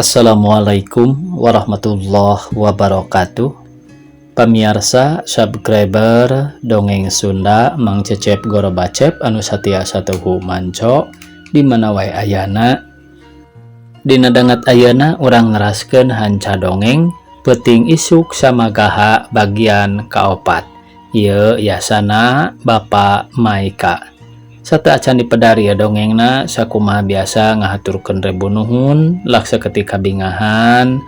Assalamualaikum warahmatullahi wabarakatuh. Pamiarsa subscriber Dongeng Sunda Mang Cecep Gorobacep anu satia satuhu manco di mana wae ayana. Dina dangat ayana urang neraskeun hanca dongeng Peuting Isuk Samagaha bagian kaopat. Ieu yasana Bapak Maika. Sateuacan dipedar ieu dongengna sakumaha biasa ngahaturkeun rebu nuhun laksa ketika bingahan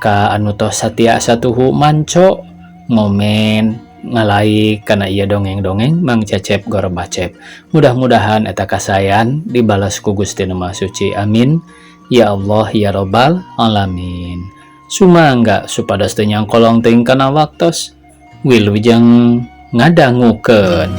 ka anu tos satia satuhu manco ngomen ngalike kana ieu dongeng-dongeng Mang Cecep Gorobacep. Mudah-mudahan eta kasayan dibalas ku Gusti Nu Maha Suci. Amin ya Allah ya Robbal alamin. Sumangga supados teu nyangkolong teuing kana waktos wilujeng ngadangukeun.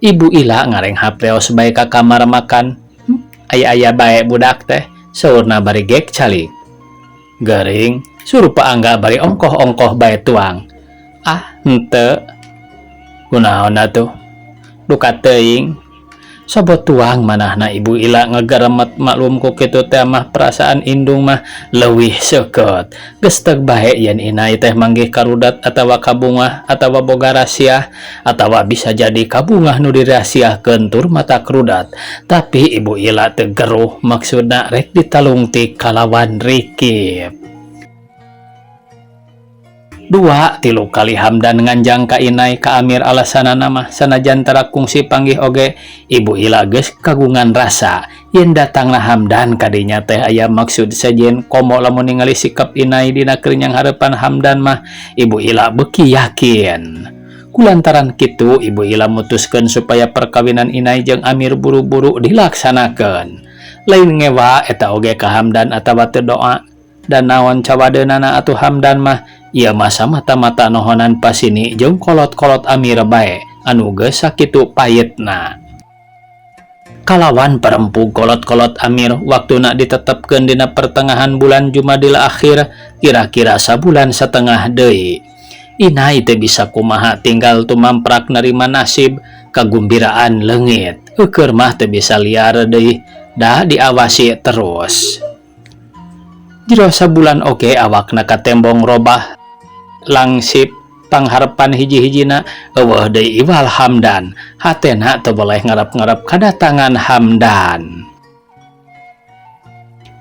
Ibu Ila ngarenghap leos bae ka kamar makan. Aya-aya bae budak teh, saurna bari gek calik. Gering, surupa angga bari ongkoh-ongkoh bae tuang. Ah, henteu. Kunaon atuh? Duka teuing. Sobot tuang manahna Ibu Ila ngegeremet maklum ku kitu teh mah perasaan indung mah leuwih seukeut. Gesteg bae yen inai teh manggih karudat atawa kabungah atawa boga rasiah atawa bisa jadi kabungah nu dirahasiakeun tur mata krudat. Tapi Ibu Ila teu geruh maksudna rek ditalungtik kalawan rikip. Dua tilu kali Hamdan nganjang ka inai ka Amir alasanana mah sanajan tara kungsi panggih oge Ibu Ila geus kagungan rasa yen datangna Hamdan kadinya teh aya maksud sejen komo lamun ningali sikap inai dina keur nyanghareupan Hamdan mah Ibu Ila beuki yakin. Kulantaran kitu Ibu Ila mutuskeun supaya perkawinan inai jeung Amir buru-buru dilaksanakeun. Lain ngewa eta oge ka Hamdan atawa teu doa dan naon cawadeunana atuh Hamdan mah ieu mah mata-mata nohonan pasini jeung kolot-kolot Amir bae anu geus sakitu payetna. Kalawan perempu kolot-kolot Amir waktuna ditetepkeun dina pertengahan bulan Jumadil akhir kira-kira sabulan setengah deui. Inai teu bisa kumaha tinggal tumamprak nerima nasib kagumbiraan leungit. Eukeun mah teu bisa liar deui da diawasi terus. Jero sabulan oge awakna katembong robah langsip pangharepan hiji-hijina eueuh deui iwal Hamdan. Hatena teu boleh ngarep-ngarep kadatangan Hamdan.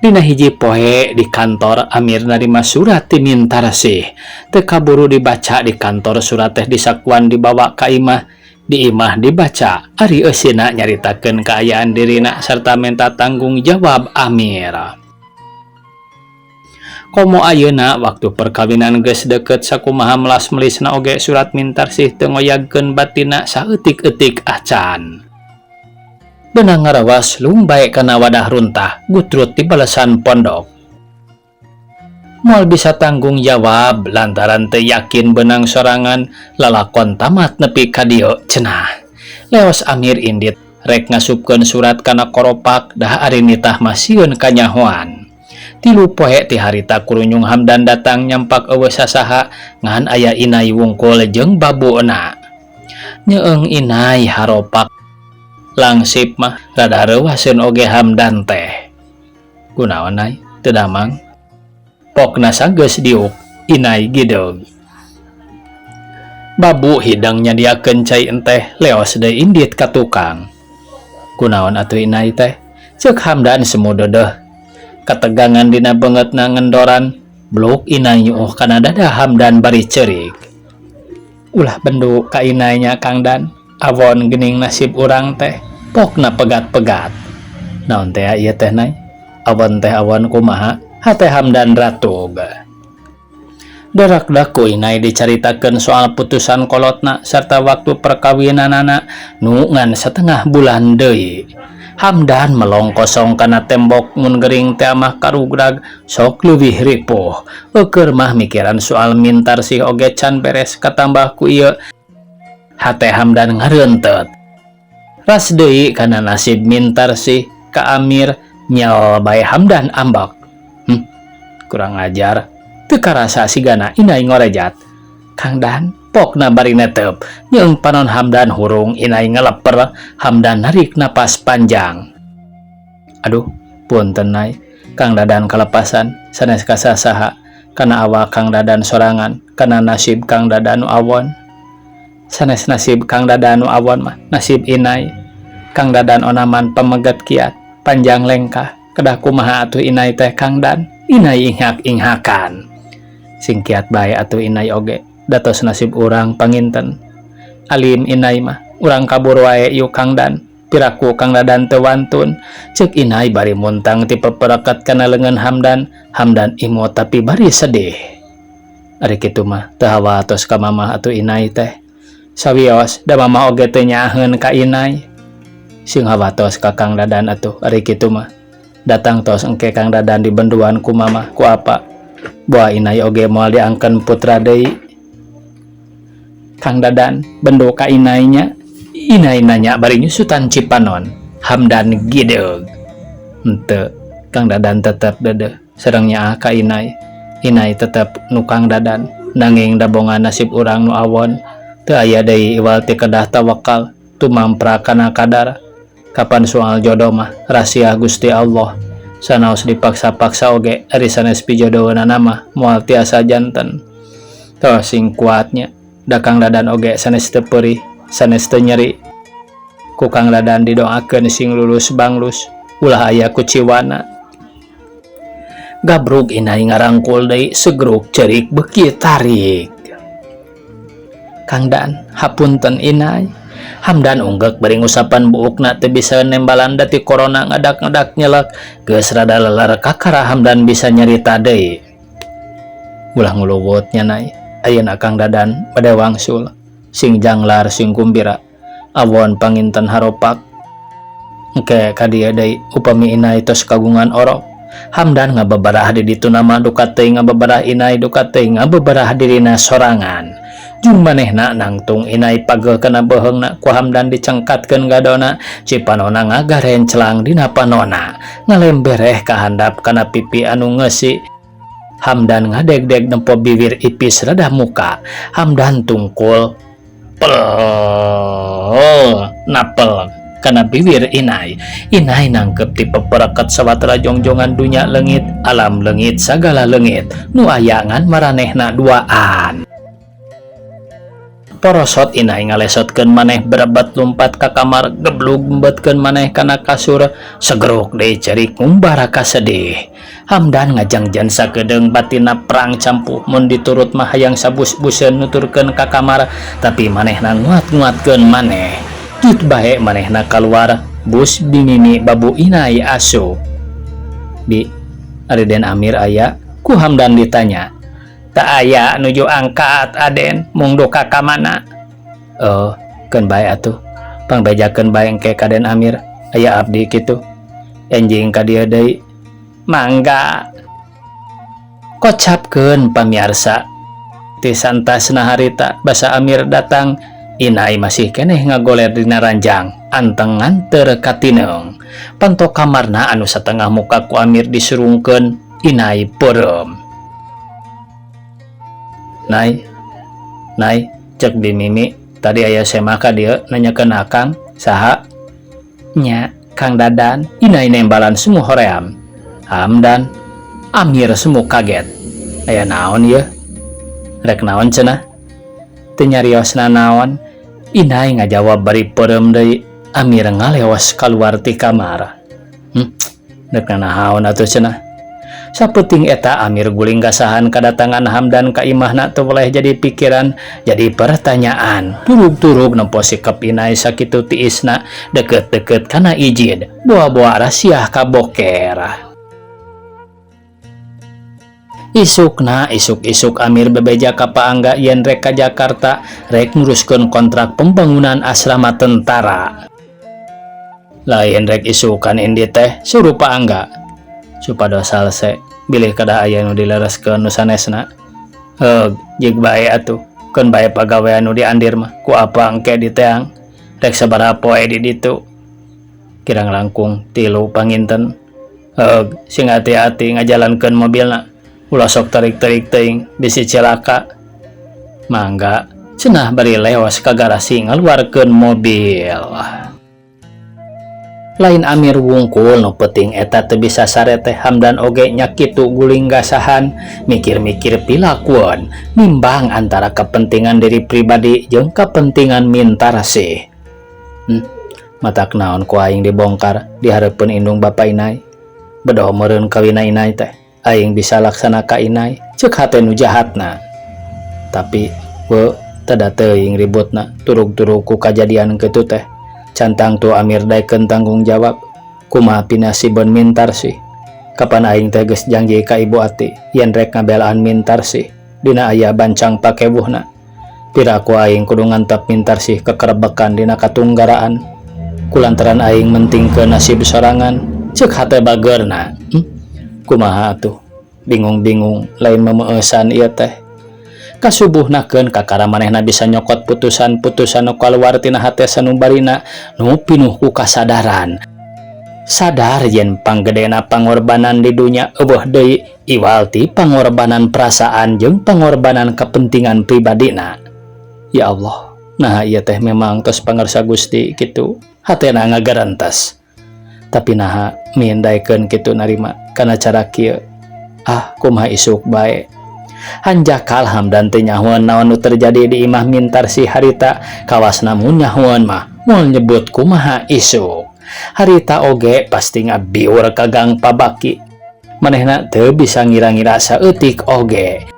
Dina hiji poe di kantor Amir narima surat ti Mintarsih. Teu kaburu dibaca di kantor surat teh disakuan dibawa ka imah. Di imah dibaca ari eusina nyaritakeun kaayaan dirina serta minta tanggung jawab Amir. Komo ayeuna waktu perkawinan geus deukeut sakumaha melas-melisna oge surat Mintarsih teu ngoyagkeun batinna saeutik-eutik acan. Beunang ngarawas lung bae kana wadah runtah gutrut di balesan pondok. Moal bisa tanggung jawab lantaran teu yakin beunang sorangan lalakon tamat nepi ka dieu cenah. Leos Amir indit rek ngasupkeun surat kana koropak dah ari nitah mah sieun kanyahoan. Tilu poe ti harita kurunyung Hamdan datang nyampak eueuh sasaha ngan aya inai wungkul jeung babuna. Nyeung inai haropak langsip mah rada reuaseun oge Hamdan teh. Kunaon ai teu damang? Pokna sanggeus diuk inai gideug. Babu hidang nyadiakeun cai enteh leos deui indit ka tukang. Kunaon atuh inai teh? Ceuk Hamdan semu deudeuh. Kategangan dina beungeutna ngendoran, bluk inai nyuuh kana dada Hamdan bari ceurik. Ulah bendu ka inai nya Kang Dan, awon geuning nasib urang teh, pokna pegat-pegat. Naon teh ieu teh Nay? Awon teh awon kumaha? Hate Hamdan ratug. Darakdak ku inai dicaritakeun soal putusan kolotna serta waktu perkawinanana nu ngan satengah bulan deui. Hamdan melong kosong kana tembok mun gering teh mah karugrag sok leuwih ripuh. Eukeun mah mikiran soal Mintarsih oge can beres katambah ku ieu. Hate Hamdan ngareunteut. Ras deui kana nasib Mintarsih ka Amir nyel bae Hamdan ambek. Kurang ajar. Teu karasa sigana inai ngorejat. Kang Dan pokna bari netep nyeung panon Hamdan hurung inai ngeleper. Hamdan narik napas panjang. Aduh, punten Nay, Kang Dadan kalepasan sanes ka saha, kana awak Kang Dadan sorangan, kana nasib Kang Dadan nu awon. Sanes nasib Kang Dadan nu awon mah, nasib inai. Kang Dadan onaman pameget kiat panjang lengkah, kedah kumaha atuh inai teh Kang Dan? Inai inghak-inghakan. Sing kiat bae atuh inai oge, datos nasib urang panginten. Alim inai mah, urang kabur wae yuk Kang Dan. Piraku Kang Dadan teu wantun, ceuk inai bari muntang ti peperekat kana leungeun Hamdan. Hamdan imut tapi bari sedih. Ari kitu mah teu hawatos ka mamah atuh inai teh. Sawios da mamah oge teu nyaaheun ka inai. Sing hawatos ka Kang Dadan atuh ari kitu mah. Datang tos engke Kang Dadan dibenduan ku mamah ku apa. Boa inai oge moal diangken putra deui. Kang Dadan bendu ka inai nya. Inai nanya bari nyusutan cipanon. Hamdan gideug. Henteu, Kang Dadan tetep deudeuh sareng nyaah ka inai. Inai tetep nu Kang Dadan, nanging dabongan nasib urang nu awon. Teu aya deui iwal ti kedah tawakal, tumampra kana kadar. Kapan soal jodoh mah rahasia Gusti Allah. Sanaos dipaksa-paksa oge ari sanes pijodoheunana mah moal tiasa janten. Toh sing kuatnya, da Kang Dadan oge sanes teu peurih, sanes teu nyeri. Ku Kang Dadan didoakeun sing lulus banglus, ulah aya kuciwana. Gabrug inai ngarangkul deui, segruk ceurik beuki tarik. Kang Dan, hapunten inai. Hamdan unggek bari ngusapan buukna teu bisa nembalan dati korona ngadak-ngadak nyelek. Geus rada leler kakara Hamdan bisa nyarita deui. Ulah nguluwut nya Nay, ayeuna Kang Dadan bade wangsul. Sing janglar sing kumbira, awon panginten haropak. Engke ka dieu deui upami inai tos kagungan orok. Hamdan ngabeberah di ditu nama duka teuing ngabeberah inai duka teuing ngabeberah dirina sorangan. Jung manehna nangtung inai pageuh kana beuheungna ku Hamdan dicengkatkeun gadona, cipanona ngagarenclang dina panona, ngalembereh ka handap kana pipi anu ngeusi. Hamdan ngadegdeg nempo bibir ipis rada muka. Hamdan tungkul pel napel kana bibir inai. Inai nangkep ti peperekat sawatara jongjongan dunya leungit, alam leungit sagala leungit nu aya ngan maranehna duaan. Porosot inai ngalesotkeun maneh berebet lumpat ka kamar, geblug embetkeun maneh kana kasur, segeruk deui cerik ngumbara kasedih. Hamdan ngajangjan sakedeung batinna perang campuh mun diturut mah hayang sabus-buseun nuturkeun ka kamar, tapi manehna nguat-nguatkeun maneh. Jut bae manehna kaluar, bus bimimi babu inai asup. Bi, ari Den Amir aya? Ku Hamdan ditanya. Tak aya nuju angkat Aden, mung duka ka mana? Oh, keun bae atuh. Pangbejakeun bae engke ka Den Amir, aya abdi kitu. Enjing ka dieu deui. Mangga. Kocapkeun pamiarsa. Ti santasna harita basa Amir datang, inai masih keneh ngagoler dina ranjang, anteng nganteur ka tineung. Panto kamarna anu satengah muka ku Amir disurungkeun, inai peureum. Nay, Nay, cek Bi Mimi, tadi aya semah ka dieu nanyakeun akang, saha? Nya, Kang Dadan. Inai nembalan semu hoream. Hamdan, Amir semu kaget. Aya naon yeuh? Rek naon cenah? Teu nyariosna naon? Inai ngajawab bari peureum deui. Amir ngaleos kaluar ti kamar. Rek nanaon atuh cenah? Sapeuting eta Amir guling gasahan kadatangan Hamdan ka imahna teu weleh jadi pikiran, jadi pertanyaan. Turug-turug nempo sikep Inai sakitu tiisna deket-deket kana Ijid, boa-boa rasiah kaboker. Isukna isuk-isuk Amir bebeja ka Pak Angga yen rek ka Jakarta rek nguruskeun kontrak pembangunan asrama tentara. Lain rek isukan indi teh suruh Pak Angga. Supados salse bilih kedah aya nu dilereskeun nu sanesna. Heug, jig bae atuh. Keun bae pagawean nu diandir mah ku apa engke diteang. Rek sabaraha poe di ditu. Kirang langkung 3 panginten. Heug, sing hati-hati ngajalankeun mobilna. Ulah sok tarik-tarik teuing bisi cilaka. Mangga cenah bari leos ka garasi ngaluarkeun mobil. Lain Amir wungkul nu peuting eta teu bisa sare teh Hamdan oge nya kitu guling gasahan mikir-mikir pilakuan nimbang antara kepentingan diri pribadi jeung kepentingan Mintarsih. Matak naon ku aing dibongkar di hareupeun indung bapa Inai. Bedoh meureun kawina Inai teh. Aing bisa laksana ka Inai ceuk hate nu jahatna. Tapi we tada teuing ributna turug-turug ku kajadian kitu teh. Cantang tu Amir daekeun tanggung jawab. Kumaha pinasibeun Mintarsih. Kapan aing teh geus janji ka Ibu Ati yen rek ngabelaan Mintarsih dina aya bancang pakewuhna. Piraku aing kudu ngantep Mintarsih kekerebekan dina katunggaraan. Kulantaran aing mentingkeun nasib sorangan ceuk hate bageurna. Kumaha atuh? Bingung-bingung lain memeueusan ieu teh. Kasubuhnakeun kakara manehna bisa nyokot putusan-putusan nu kaluar tina hate sanubarina nu pinuh ku kasadaran. Sadar yen panggedena pangorbanan di dunya eueuh deui iwal ti pangorbanan perasaan jeung pangorbanan kepentingan pribadina. Ya Allah, nah ieu teh memang tos pangarsa Gusti kitu. Hatena ngagarantas. Tapi naha mindaekeun kitu narima kana cara kieu. Ah, kumaha isuk bae. Hanjakal Hamdan teu nyahoan naon nu terjadi di imah Mintarsih harita, kawasna mun nyahoan mah moal nyebut kumaha isuk. Harita oge pasti ngabiur ka gang pabaki. Manehna teu bisa ngira-ngira saeutik oge.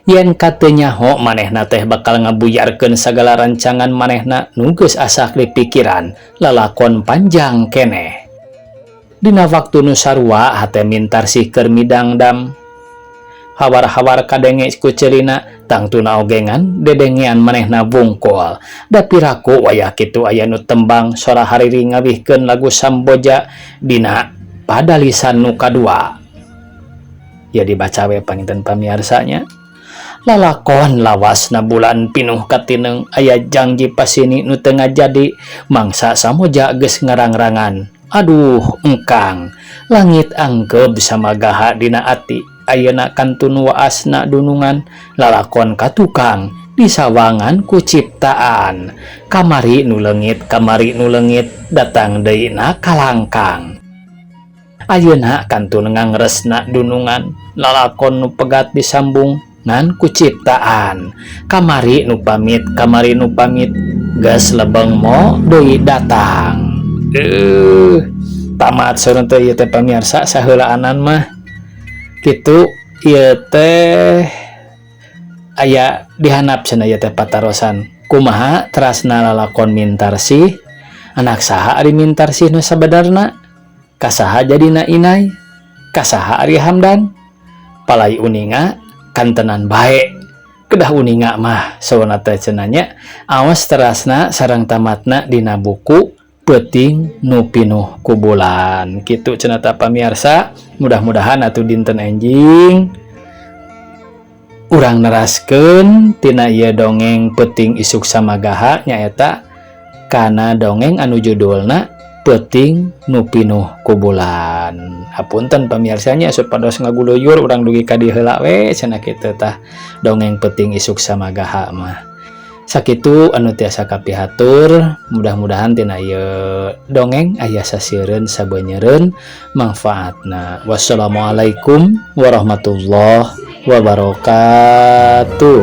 Yen kateu nyaho manehna teh bakal ngabuyarkeun sagala rancangan manehna nu geus asak di pikiran lalakon panjang keneh. Dina waktu nu sarua hate Mintarsih keur midangdam. Hawar-hawar kadenge ku ceulina tangtuna oge ngan dedengean manehna wungkul. Da piraku wayah kitu aya nu tembang sora hariri ngawihkeun lagu Samboja dina padalisan nu kadua. Ya dibaca we panginten pamiarsanya. Lalakon lawasna bulan pinuh katineng aya jangji pasini nu teu ngajadi mangsa Samboja geus ngarang-rangan. Aduh engkang langit angkeb samagaha dina ati. Ayeuna kantun waasna dunungan lalakon ka tukang disawangan ku ciptaan. Kamari nu leungit kamari nu leungit datang deui na kalangkang. Ayeuna kantun ngangresna dunungan lalakon nu pegat disambung ngan ku ciptaan. Kamari nu pamit kamari nu pamit geus lebeng mo deui datang. Tamat saurang teh ieu teh pamirsa saheulaanan mah. Kitu ieu teh aya dihandap cenah ieu teh patarosan. Kumaha terasna lalakon Mintarsih? Anak saha ari Mintarsih nu sabenerna? Ka saha jadina Inai? Ka saha ari Hamdan? Palai uninga kantenan bae. Kedah uninga mah sauna teh cenah nya. Awas terasna sareng tamatna dina buku Peuting nu pinuh ku bulan. Kitu cenah tah pamiarsa. Mudah-mudahan atuh dinten enjing urang neraskeun tina ieu dongeng Peuting Isuk Samagaha nyaeta kana dongeng anu judulna Peuting nu pinuh ku bulan. Hapunten pamiarsanya supados ngaguluyur urang dugi ka dieu heula we cenah kitu tah dongeng Peuting Isuk Samagaha mah. Sakitu anu tiasa kapihatur, mudah-mudahan tina ieu dongeng aya sasieureun sabeunyereun manfaatna. Wassalamualaikum warahmatullahi wabarakatuh.